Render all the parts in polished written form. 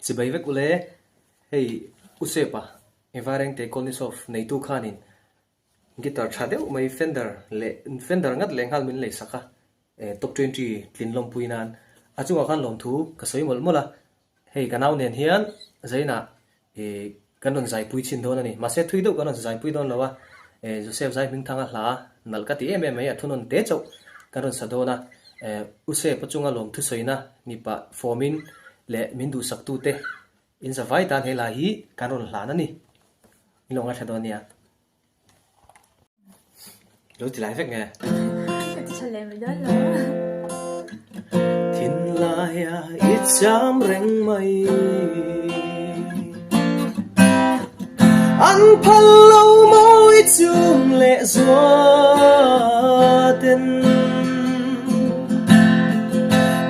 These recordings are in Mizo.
Chibai vek ule, hei Usepa Evarengte Colnisov neitu khanin guitar tha deuh mai Fender leh Fender ngat leh nghal min lei sak a, top 20 tlin lawmpui nan a chungah khan lawmthu ka sawi mawlh mawlh a, hei ka nau nen hian Zainah Ih, kan rawn zaipui chhin dawn a ni. Mahse, thui deuh kan rawn zaipui dawn lo a, eh, Joseph Zaihmingthanga hla nalh ka ti em em mai, a thunawn te chauh kan rawn sa dawn a. Eh, U Sepa chunga lawm thusawina ni pah fawmin leh min duhsaktute in zavai tan he hla hi kan rawn hlan a ni. Min lo ngaithla dawn nia. Lo ti lai vek nge? Ka ti tha leh mai dawn lo. Thinlaia i cham reng mai. An phal lo mawi chung leh zuaten.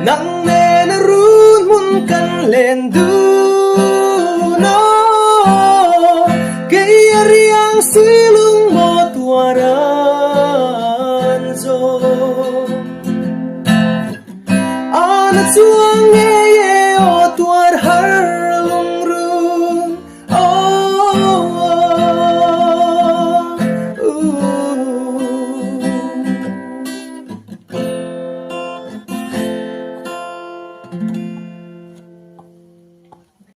Nang nena run hmun kan len dun aw, kei a riang si lo.